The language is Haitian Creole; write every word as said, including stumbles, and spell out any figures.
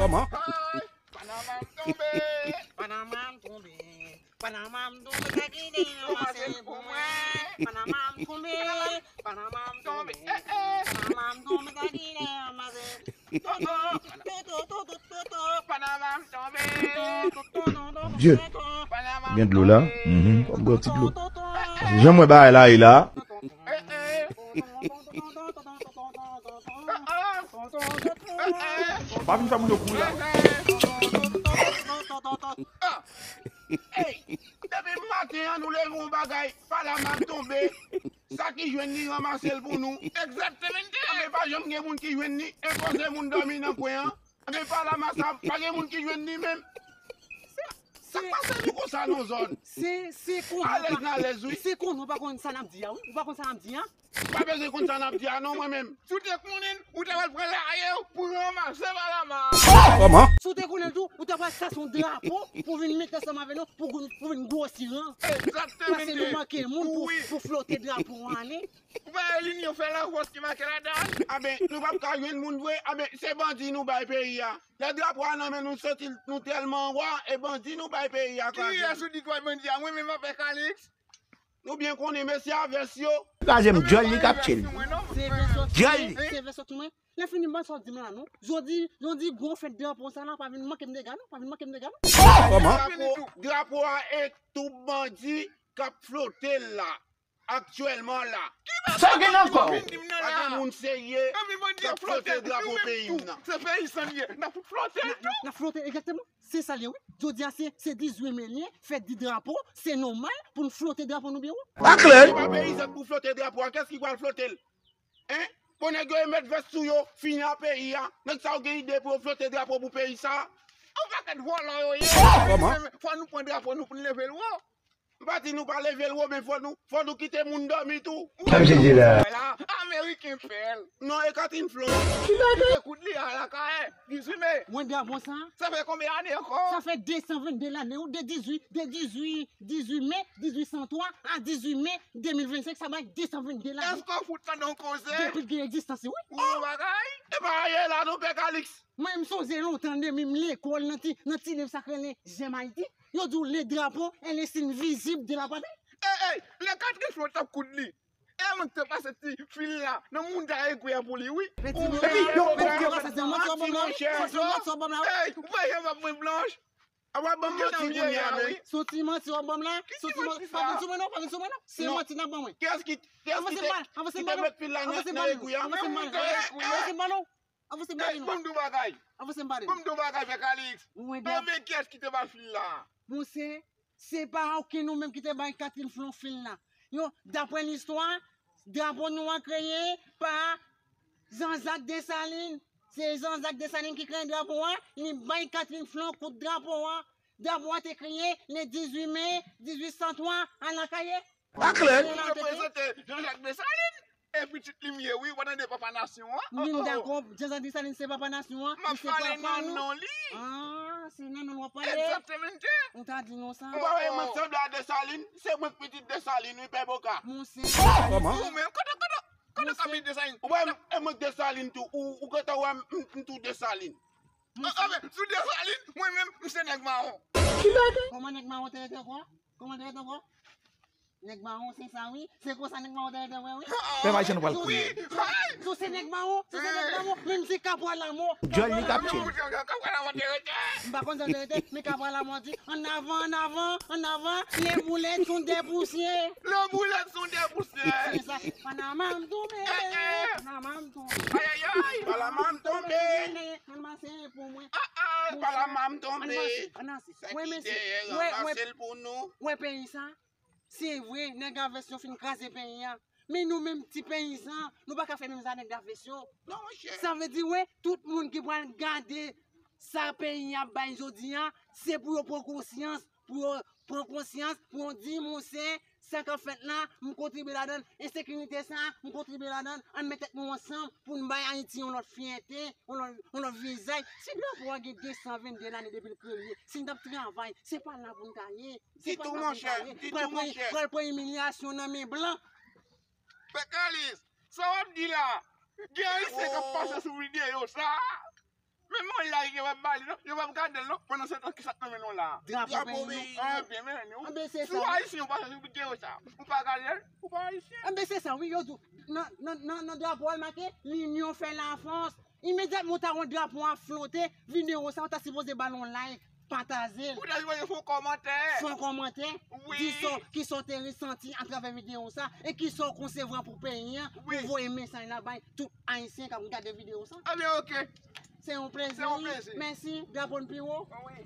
Kòman? Panama m tonbe, Panama m tonbe, Panama m tonbe, sa ki te ranmase pou mwen. Panama m tonbe, Panama m tonbe, Panama m tonbe, sa ki te ranmase. Panama m tonbe. Dye, gen dlo la. Mhm. Fò m bwè yon ti dlo. Jan m wè bagay la ye la. Pa vin fè moun yo kouri la. Ey, depi maten an, nou leve yon bagay, Panama tonbe. Sa ki jwenn li, ranmase l pou nou. Egzaktemente. Anben, pa janm gen moun ki jwenn li, enpoze moun dòmi nan kwen an. Anben, Panama sa, pa gen moun ki jwenn li menm. Sa k pase nou konsa nan zòn? Se, se konnen w pa, alèz nan alèz, wi. Se konnen w pa konn sa n ap di a, wi. Ou pa konn sa n ap di a. Ou pa bezwen konn sa n ap di a, non, mwen menm. Si w te konnen, ou ta pral pran lari w pou ranmase Panama. Kòman? Si w te konnen l tou, ou ta pral chache yon drapo pou vin mete ansanm avè nou, pou, pou vin gwosi ran. Egzaktemente. Paske nou manke moun pou, wi, pou flote drapo an ale. Ou pa wè linyon fè lafòs ki make ladan l? Anben, nou p ap ka jwenn moun vre. Anben, se bandi nou bay peyi a. Lè drapo a nan men nou, santi nou tèlman wa, e bandi nou bay peyi a kraze. Kiyès ou di k bay bandi a? Mwen menm avè Calix. Nou byen konnen mesye a vès yo. Kraze m, djòl li k ap tchil. Se vès sòt, djòl li. Se vès sòt mwen. Lè fini, ban sa w di m la, non. Jodi, jodi, gwo fèt drapo sa la, pa vin manke m dega, non. Pa vin manke m dega, non. Kòman? Drapo, drapo a e tout bandi k ap flote l la. Aktyèlman la. Sa w gen nan kò w? Pa gen moun serye k ap flote drapo peyi m nan. Se peyi sa n ye. N ap fout flote l tou. N ap flote, egzakteman. Se sa l ye, wi. Jodi a se, se dizuit me l ye, fèt di drapo, se nòmal pou n flote drapo nou byen wo. Pa klè. Se pa peyizan k pou flote drapo a, kiyès ki pral flote l? Hein? Bon, nèg yo e met vès sou yo, fini a peyi a. Nèg sa yo gen ide pou yo flote drapo pou peyi sa. Yon pakèt vòlò yo ye. Kòman? Fò nou pran drapo nou pou n leve l wo. M pa di nou pa leve l wo, men fò nou, fò nou kite moun dòmi tou. Sa misye di la? Ameriken fè l. Non, e Katin Flon. Ki bagay? Kout li a lakay. Dizuit me. Mwen di a bon sa. Sa fè konbyen ane ankò? Sa fè de san vennde lane, ou de dizuit, de dizuit, dizuit me, dizuit san twa a dizuit me de mil vennsenk, sa bay de san vennde lane. Èske w fout tande yon koze? Depi l gen egzistans li, wi. Ou bagay? E pa ayen la non, Pè Calix. Mwen, m sonje lontan depi m lekòl nan ti, nan ti liv sa k rele J'aime Haïti. Yo di w le drapeau est le signe visible de la patrie. Ey, ey, lè Katin Flon t ap koud li, e mwen ki te pase ti fil la nan mouda egwi a pou li, wi. Peti, peti, peti, se manti w ap ban m la, wi. Se manti w ap ban m la, wi. Ey, ou pa janm ap mwen blanch. A w ap ban m manti kounye a, men. Se yon ti manti w ap ban m la. Ki ti manti sa? Pa vin sou mwen non, pa vin sou mwen non. Se manti n ap ban mwen. Kiyès ki, kiyès ki te, ki te met fil la nan, nan egwi a? Avanse m pale non. Avanse m pale non. Ban m di w bagay. Avanse m pale. Ban m di w bagay, Pè Calix. Anben, kiyès ki te bay fil la? Monchè, se pa okenn nou menm ki te bay Katin Flon fil la. Yo, daprè listwa, drapo nou an kreye pa Jean-Jacques Dessalines. Se Jean-Jacques Dessalines ki kreye drapo a, li bay Katin Flon kout drapo a. Drapo a te kreye le dizuit me dizuit san twa a Lakayè. Pa klè. Ou reprezante Jean-Jacques Dessalines e pitit li m ye, wi, ou pa tande papa nasyon an? M vin dakò, Jean-Jacques Dessalines se papa nasyon an, m ap pale nan non li. Ah, se nan non l w ap pale? Egzaktemente. Ou ta di nou sa. Ou pa wè mwen sanble a Dessalines? Se mwen k pitit Dessalines, wi, Pè Boka. Monchè. Kòman? Ou menm, kote, kote, kote w ka pitit Dessalines? Ou wè m, e mwen k Dessalines tou, ou, ou gentan wè m, m, m tou Dessalines. Anben, sou Dessalines, mwen menm, m se nèg mawon. Kòman nèg mawon te rete ankò? Kòman te rete ankò? Nèg mawon se sa wi. Se konsa nèg mawon te rete vre wi. Pèp ayisyen nou pral kouri. Si w se nèg mawon, si w se nèg mawon, menm si kapwa lamò. Djòl li k ap tchil. M pa konn sa l te rete, men kapwa lamò di, annavan, annavan, annavan, les boulettes sont des poussières. Les boulettes sont des poussières. Se sa, Panama m tonbe, Panama m tonbe. Ayayay, Panama m tonbe. Ann pase pou mwen. Panama m tonbe. Ann pase, ann pase. Wè mesye, wè, wè, wè peyi sa. Se vre, nèg a vès yo fin kraze peyi a. Men nou menm ti peyizan, nou pa ka fè menm jan nèg a vès yo. Non, monchè. Sa vle di, wè, tout moun ki pral gade sa peyi a bay jodi a, se pou yo pran konsyans, pou yo pran konsyans, pou yo di, monchè, sa k ap fèt la, m kontribye ladan l. Ensekirite sa, m kontribye ladan l. Ann met tèt nou ansanm pou n bay Ayiti yon lòt fyète, yon lòt, yon lòt vizaj. Si drapo a gen de san vennde lane depi l kreye, si n t ap travay, se pa la pou n ta ye. Ditou, monchè, ditou, monchè. Pral pran imilyasyon nan men blan. Pè Kalis, Sa w ap di la? Gen Ayisyen k ap pase sou videyo sa. Menm yon like yo p ap ba li non, yo p ap gade l non. Pandan se tan, kisa k nan men nou la? Drapo peyi nou. Anben, men nou. Anben, se sa. Si w Ayisyen, ou pase sou videyo sa, ou pa gade l, ou pa Ayisyen. Anben, se sa, wi, yo di w, nan, nan, nan, nan drapo a, l make, L'union fait la force. Imedyatman, w ta wè drapo a flote, videyo sa, w ta sipoze ba l yon like, pataje l. Ou ta sipoze fè yon kòmantè. Fè yon kòmantè. Wi. Di sa w, kisa w te resanti atravè videyo sa, e kisa w konsevwa pou peyi a, wi, pou voye mesaj la bay tout Ayisyen k ap gade videyo sa. Anben, oke. Se yon plezi. Se yon plezi. Mèsi, drapo n pi wo. Wi.